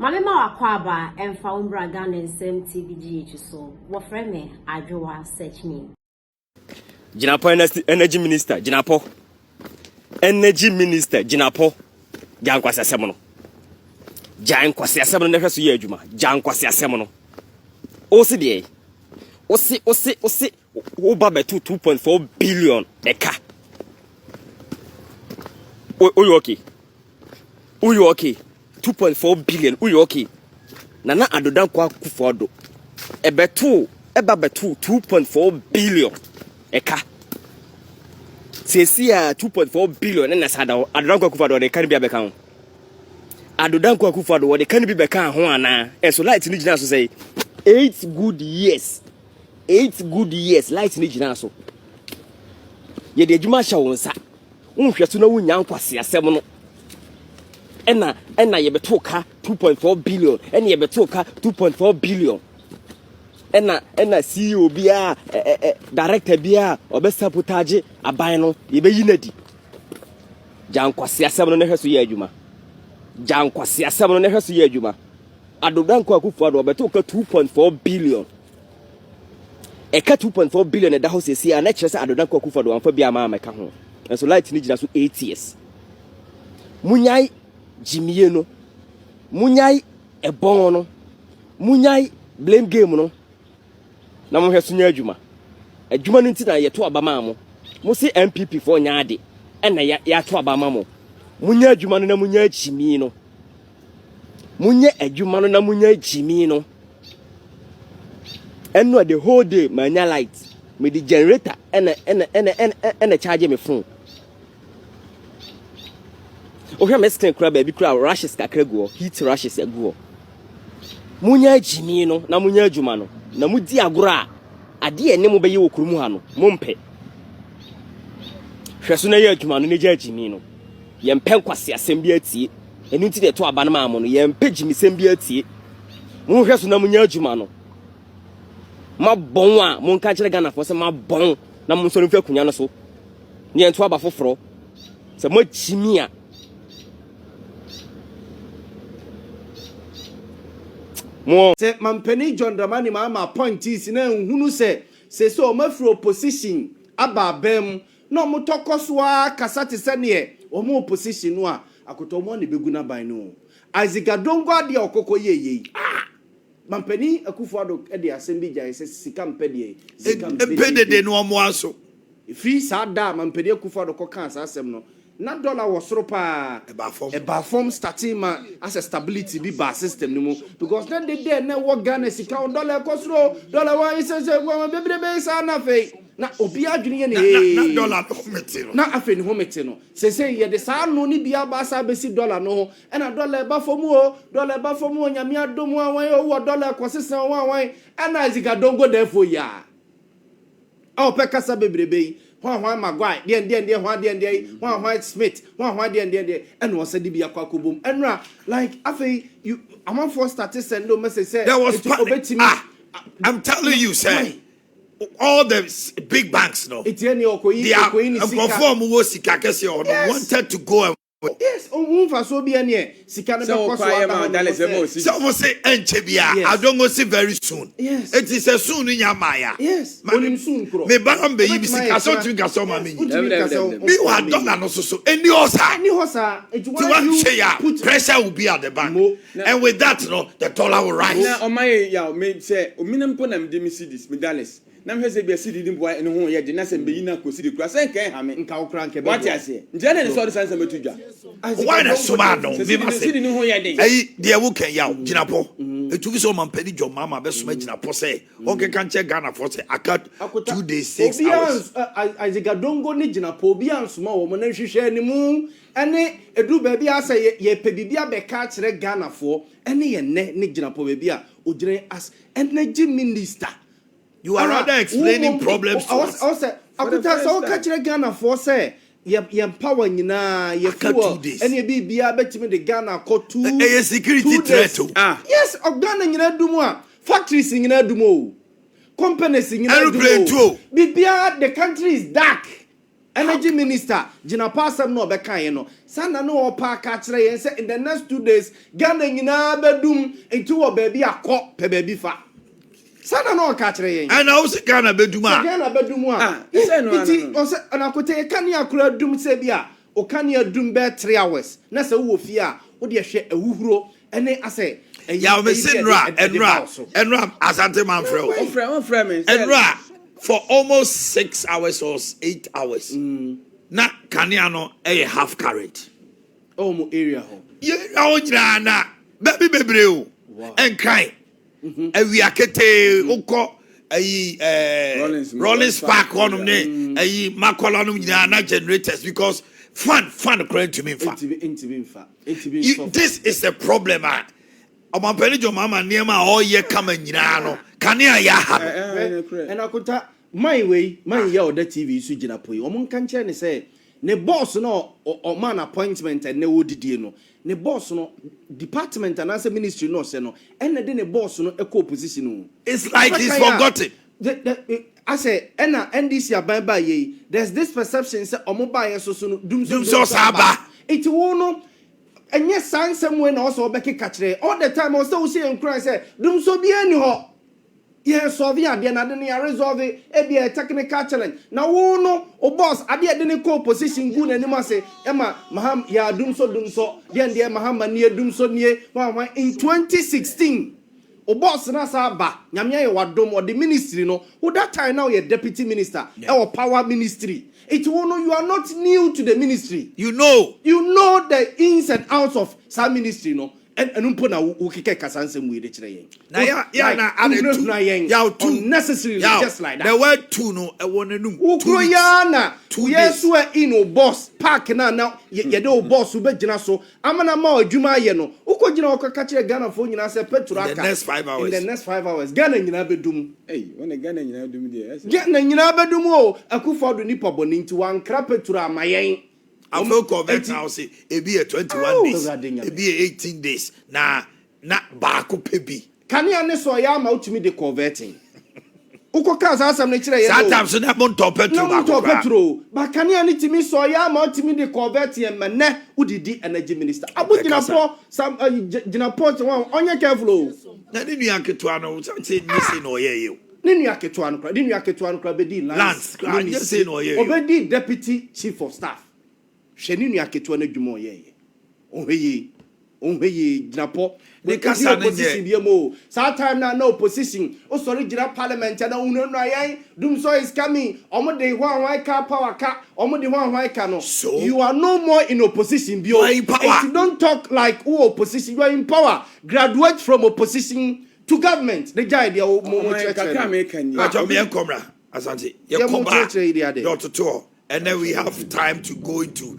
Maame ma wakɔ aba ɛmfa wo mbra Ghana Nsɛm TV GH so. Wɔfrɛ me Adwowa Search Me. Jinapor energy minister Jinapor energy minister Jinapor gya nkwasiasɛm no gya nkwasiasɛm no na hwɛ so yɛ adwuma gya nkwasiasɛm no wosi deɛ wosi wosi wosi woba bɛto 2.4 billion ɛka woyɛ okay woyɛ okay 2.4 billion woyɛ okay Nana Addo Dankwa Akufo-Addo ɛbɛto ɛba bɛto 2.4 billion ɛka seesi a 2.4 billion ɛna sa Addo Dankwa Akufo-Addo ɔde ka no bi abɛka ho Addo Dankwa Akufo-Addo wɔde ka no bi bɛka ho anaa ɛso light no gyina so sɛ 8 good years 8 good years light no gyina so yɛde adwuma ahyɛ wo nsa wonhwɛ so na wonya nkwasi asɛm no ɛna yɛbɛto ka 2.4 billion ɛna yɛbɛto ka 2.4 billion ɛna CEO biara ɛ ɛ director biara ɔbɛ sabotage aban no yɛbɛyi n'adi gya nkwasi asɛm no na hwɛ so yɛ adwuma gya nkwasi asɛm no na hwɛ so yɛ adwuma Addo Dankwa Akufo-Addo ɔbɛto ka 2.4 billion ɛka 2.4 billion ɛda hɔ sɛsi a na kyerɛ sɛ Addo Dankwa Akufo-Addo amfa bi ama amɛka ho nso light no gyina so 8 years munyae gyimie no munyae ɛbɔn no munyae blame game no na mohwɛ so nyɛ adwuma adwuma no nti na yɛto aba maa mo mo se NPP foɔ nyɛ ade ɛna yɛato aba ma mo munyɛ adwuma no na munyɛ gyimie no munyɛ adwuma no na munyɛ gyimie no ɛno the whole day manya light mede generator ɛna charge me phone wohwɛ me skin kora baabi kora rashes kakra gu hɔ heat rashes agu hɔ munya gyimi no na munya adwuma no na mudi agorɔ a adeɛ ɛne mo bɛyɛ wɔ kurom ha no mompɛ hwɛ so na yɛ adwuma no na gya gyimi no yɛmpɛ nkwasi asɛm bi atie ɛno nti na ɛto aba no maa mo no yɛmpɛ gyimisɛm bi atie monhwɛ so na munya adwuma no mabɔn a monka kyerɛ Ghanafoɔ sɛ mabɔn na monsɔre mfi akonnwa no so ne yɛnto aba foforɔ sɛ moakyimi a mo Sɛ mampanin John Dramani Mahama appointees na nhunu sɛ sɛ ɔmo afiri opposition aba abɛn mu na ɔmo tɔkɔ so ara kasa te sɛ neɛ ɔmo opposition no a akotɔ ɔmo ana ebegu n'aban no Isaac Adongo adeɛ a ɔkɔkɔ yie yie ah mampanin Akufo-Addo de asɛm bi gyae sɛ sika mpɛ deɛ sika mpɛ dede no ɔmo aso. Efiri saa da a mampanin Akufo-Addo kɔkaa saa asɛm no na dollar wɔ soro paa. Ɛbaa fam. Ɛbaa fam starting ma asɛ stability bi baa system no mu because na dede na ɛwɔ Ghana sika wɔ dollar ɛkɔ soro dollar wɔ ayɛ sɛ sɛ wɔn bebrebe saa na afei na obi adwene yɛ ne na na hee dollar no ho mete no. Na afei ne ho mete no sese yɛde saa no ne bi aba asa abɛsi dollar no ho ɛna dollar ɛba fam o dollar ɛba fam o Nyame adom o awan o wɔ dollar ɛkɔ sesa o awan ɛna Isaac Adongo dɛfo yi a a ɔpɛ kasa bebrebe yi hwan hwan Maguire deɛ deɛ deɛ hwan deɛ deɛ yi hwan hwan Smith hwan hwan deɛ deɛ deɛ ɛna ɔsɛ de bi akɔ akɔbom ɛnura like afei you amanfoɔ start send o message sɛ There was eti panic. obetumi Ah, I'm telling you, sir, all the big banks no eti ɛni ɔkɔyi they are ɔkɔyi ne sika nkurɔfoɔ a wɔwɔ sika kɛseɛ hɔ no wanted to go and Yes, ohun nfaso bi ɛni sika no Sɛ bɛkɔ so wokɔ ayɛ ada ma hɔ nom dollars sɛ ɛma osi. Sɛ wɔn se ɛnkyɛ bia Adongo si very soon. Eti sɛ soon no nya maa ya Yes, onim soon korɔ. Me ba na mbɛyi mi Obetumi sika ayɛ sɛ kyerɛ. ɔtumi kasa ɔma mi Yes, nyi. wontumi Dɛm, dɛm, kasa dɛm, dɛm. Meanwhile dollar no so so ɛni hɔ saa. Ɛni hɔ saa eti Ti why wa you hwɛ ya put pressure will be at the bank Mo. and with that no the dollar will rise. Na ɔma yɛ yaw me sɛ omina mpo na mede me cedis me dollars na mehwɛ sɛ bia cedi ne boa ne ho yɛ de na sɛ mbɛyi no akɔ cedi kora sɛ nka ɛha me nka wo kora nkɛ wate aseɛ nti ɛne ne sɛ ɔde saa nsɛm bɛto dwa. Why na soma ano Sɛ mi cedi ma ne se cedi ne ho yɛ den. Ɛyi deɛ wo kɛn yaw Jinapor etufi sɛ ɔman panyin John Mahama bɛsoma Jinapor sɛ ɔnkeka nkyɛn Ghana fo sɛ aka 2 days 6 hours. Isaac Adongo ne Jinapor obi ansoma wɔn na nhwehwɛ anim ɛne edu baabi a sɛ yɛpɛ biribi abɛka akyerɛ Ghanafoɔ ɛne yɛn nɛ ne Jinapor baabi a ogyina as energy minister. You are rather explaining problems to us. Ɔsɛ akuta sɛ ɔka kyerɛ Ghanafoɔ sɛ yɛ power nyinaa yɛ Aka fuel 2 days. Ɛne ebi biara bɛtumi de Ghana akɔ two Ɛyɛ security 2 days. threat o. Ah. Yes, Ghana nyinaa dum a factories nyinaa dum o companies nyinaa dum Aeroplane too. O biribiara, the country is dark. Energy minister Jinapor asɛm na ɔbɛkaeɛ no, saa na ne ɔɔpa aka akyerɛ yɛn sɛ in the next 2 days Ghana nyinaa bɛdum, nti wɔ baabi akɔ pɛ baabi fa. Saa na ne ɔka akyerɛ yɛn. Ɛna wo sɛ Ghana bɛdum sɛ a Ghana bɛdum a, Ah, ɛsɛ no ano nti no. ɔsɛ ɔnakote kanea koraa dum, sɛ bi a ɔkanea dum bɛɛ 3 hours na sɛ wowɔ fie a, wode ɛhwɛ ahuhuro ɛne asɛ ɛyi Yaw, me ɛyi se bi a nnora ɛde ba ɛnora wo so. ɛnora Asante manfrɛ wo. Ɔfrɛ me sɛ Ɛnora for almost 6 hours or 8 hours na kanea no ɛyɛ half current. Ɛwɔ mo area hɔ? Yɛ ɛwɔ nyinaa na baabi bebree o. Ɛnkran awia ketee wokɔ ayi Rollins Rollins Park Park hɔnom ne ayi Makola nom nyinaa na generators, because fan koraa ntumi nfa. Ntumi nfa, ntumi nsɔ. This is a problem a ɔmampanin John Mahama nneɛma a ɔreyɛ kama nyinaa no, kanea yɛ aha no. Ɛɛ, ɛɛ. Ɛna Akonta man wei man yɛ ɔda TV so gyina po yi, ɔmo nka nkyerɛ ne sɛ ne boss no ɔma no appointment ɛnɛ wɔdidie no, ne boss no department anaasɛ ministry no ɔhyɛ no, ɛna de ne boss no ɛkɔ opposition o. It's like he's forgotten. Asɛ ɛna NDC aban ba yɛ yi, there's this perception sɛ ɔmo ba yɛ soso no dum. Dum so saa ba. Eti wo no ɛnyɛ saa nsɛm wei na ɔsɛ ɔbɛkeka kyerɛ all the time. Ɔsɛ wohyɛ yɛn nkuran sɛ dum so biara ni hɔ, yɛn solve adeɛ na ade no yɛ resolve, ebi yɛ technical challenge, na wo no o boss adeɛ de ne kɔ opposition gu n'anim ase ɛma Maham yɛ adum so dum so deɛ deɛ Mahama nie dum so nie hwan hwan in 2016. O boss na sa aba, Nyame ayɛ wadom, ɔde ministry no wo. That time now yɛ deputy minister ɛwɔ power ministry, eti wo no, you are not new to the ministry. You know. You know the ins and outs of saa ministry no. Ɛno mpo na wo keka kasa nsɛm wei de kyerɛ yɛn. Na ya na ade tu wohunahuna yɛn yaw tu unnecessarily, yaw just like that. The word "two" no ɛwɔ n'anum. Wokuro 2 weeks. yaa na 2 yɛ days. so ɛ in o boss park na yɛde o boss wobɛgyina so ama na ma adwuma ayɛ no, wokɔgyina hɔ kɔka kyerɛ Ghanafoɔ nyinaa sɛ petrol In the aka next 5 hours. In the next 5 hours Ghana nyinaa bɛdum. Ei, wɔn na Ghana nyinaa dum deɛ ɛsɛ. Ghana nyinaa bɛdum o. Akufo Addo nipa bɔne nti wankra petrol ama yɛn. Afei kɔ Enti- bɛtena hɔ se ebi yɛ 21 Oh, days, Awurade Nyame. ebi yɛ 18 days na baako pɛ bi. Kanea ne sɔ ɔyɛ ama wotumi de converting, wokɔka saa asɛm no kyerɛ yɛn Saa o. time so na mo ntɔ petrol Na baako motɔ koraa. petrol ba, kanea ne tumi sɔ ɔyɛ ama wotumi de convert yɛn mɛ. Nɛ wodidi energy minister abo Jinapor sam Jinapor sɛ wɔn ɔnyɛ careful o. Na ne nua ketewa no sɛ nye se na ɔyɛ yɛ o. Ne nua ketewa no kora, ne nua ketewa no kora bɛdi Lands koraa, nyɛ sei na ɔyɛ yɛ o. Ɔbɛdi deputy chief of staff. Hwɛ ne nua ketewa no adwuma ɔyɛɛyɛ. Ɔhwɛ yie, ɔhwɛ yie, Jinapor. Ne kasa no nyɛ- Opposition bi mu o, saa time na opposition osɔre gyina parliament na ohunahuna yɛn, dumsɔ is coming, ɔmo de hwan hwan ka power ka, ɔmo de hwan hwan ka no. So? You are no more in opposition bio. You are in power. Enti don't talk like wo opposition. You are in power. Graduate from opposition to government ne gya deɛ wo mo mo Ɔman kyerɛkyerɛ kakra no. meka nie. Bàtɔ mi yɛn kɔmra Asante Yɛ yɛ mo kɔba kyerɛkyerɛ yi de ade. Dɔtoto hɔ, and then we have time to go into